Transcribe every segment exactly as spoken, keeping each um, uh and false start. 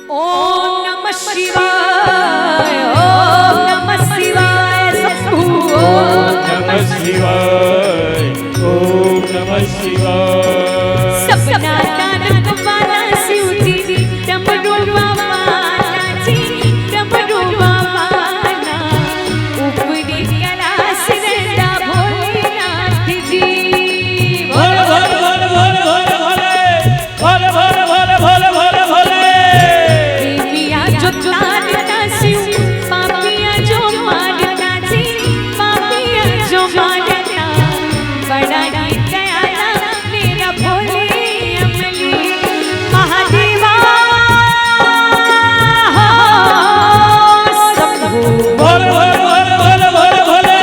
ओम नमः शिवाय, ओम नमः शिवाय, शंभू, ओम नमः शिवाय, ओम नमः शिवाय। सपना तारक वाला शिव जी, डमरू वाला जी, डमरू वाला। ऊपरी कैलाश रहता भोलेनाथ जी। भोले, भोले, भोले, भोले, भोले, भोले। भोले, भोले, भोले, भोले, भोले, भोले। देविया जो तारता शिव, पापिया जो मारता जी, पापिया जो मारता। बड़ा ही दयाला मेरा भोले अमली महादेवा हो शंभू। भोले, भोले, भोले, भोले, भोले, भोले।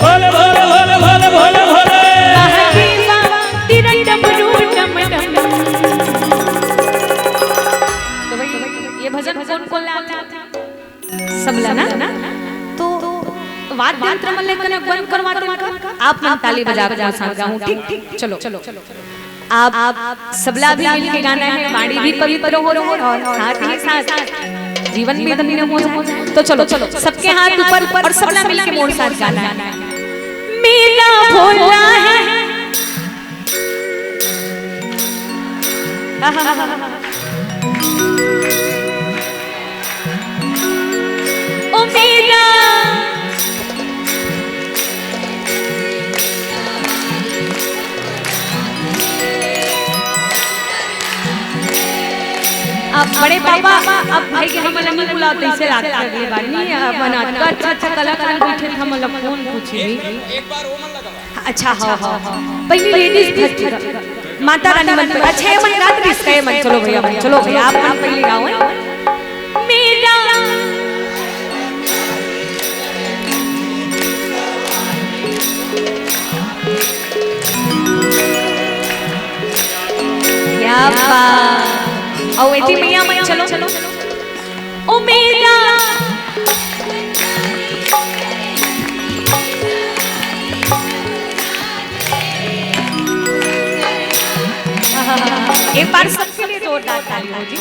भोले, भोले, भोले, भोले, भोले, भोले। महादेवा, तेरा डमरू डम डम। तो भाई, ये भजन कोन कोन ला आता था? सबला ना? तो वाद्य यंत्र मन ले कने बंद करवा दे इनका। आप मन ताली बजा के साथ गाओ, ठीक, ठीक, चलो। आप सबला भी मिलके गाना है, वाणी भी पवित्र हो जाए और साथ ही साथ जीवन भी धन्य हो जाए। तो चलो, चलो, सबके हाथ ऊपर और सबला मिलके मोर साथ गाना है। मेरा भोला है। ओ मेरा। अब बड़े पापा, अब भाई के हमन नहीं बुलाओ, तइसे लागथे अगले बार नहीं, अब मन अतका अच्छा अच्छा कलाकार बैठे थे, हमन ला कौन पूछी? अच्छा, हाँ, हाँ, हाँ। पहली लेडीज फर्स्ट। माता रानी मन पर। अच्छा, ये मन रात रिश्ता, ये मन। चलो भैया, चलो भैया, आप मन पहले गाओ, हैं? मेरा क्या बात। और एती भैया मन, चलो। ओ मेरा। एक बार सबके लिए जोरदार ताली हो जी।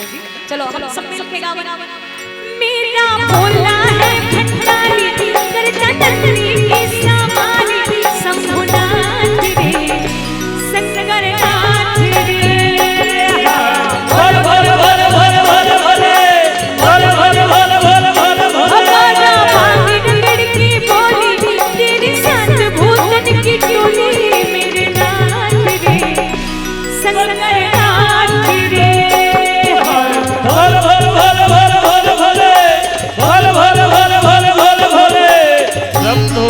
चलो, हम सब मिलके गावन। मेरा भोला है भंडारी, करता नंदी की सवारी, शंभुनाथ रे, शंकरनाथ रे। भोले, भोले, भोले, भोले, भोले, भोले। भोले, भोले, भोले, भोले, भोले, भोले। हमारा बांगड़ लड़की बोली, तेरे साथ भूतन की टोली, मेरे नाथ रे, शंकरनाथ रे। भोले, भोले, भोले, भोले, भोले, भोले। भोले, भोले, भोले, भोले, भोले, भोले। शंभू।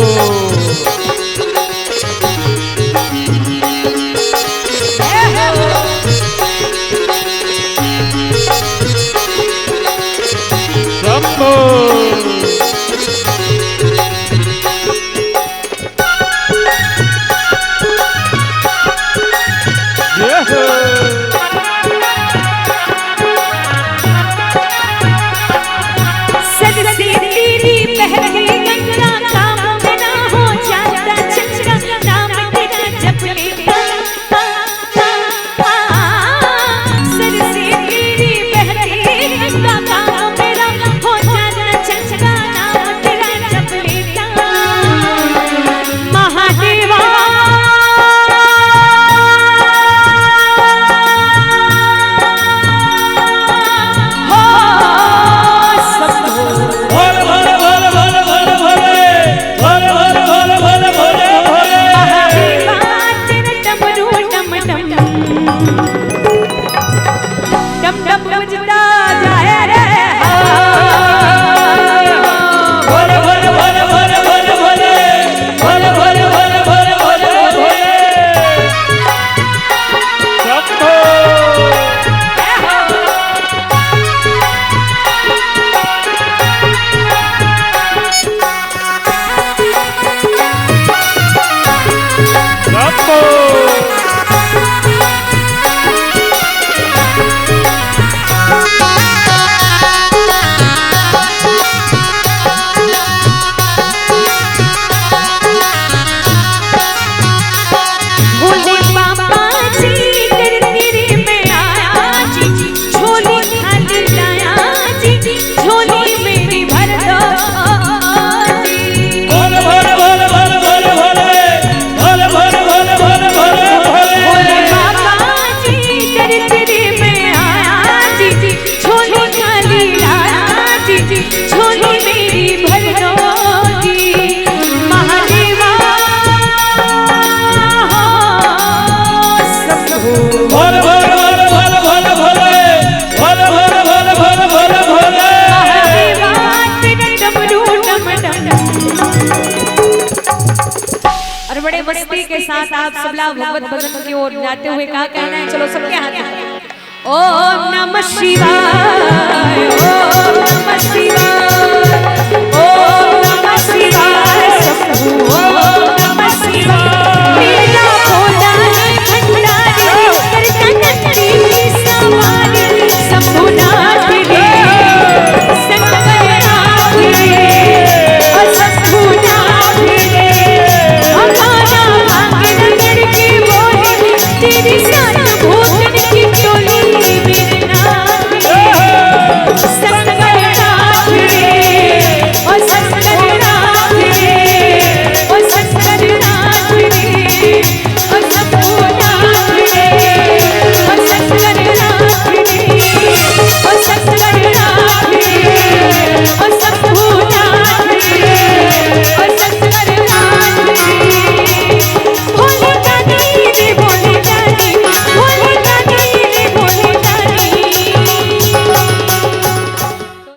सबला भगवत भजन की ओर जाते हुए का कहना है, चलो सबके हाथ में। ओम नमः शिवाय, ओम नमः शिवाय, ओम नमः शिवाय, शंभू, ओम नमः शिवाय। मेरा भोला है भंडारी, कर कनक की सवारी, शंभुनाथ रे, शंकरनाथ रे, ओ शंभुनाथ रे, हमारा भाग रगड़ के बोले, तेरी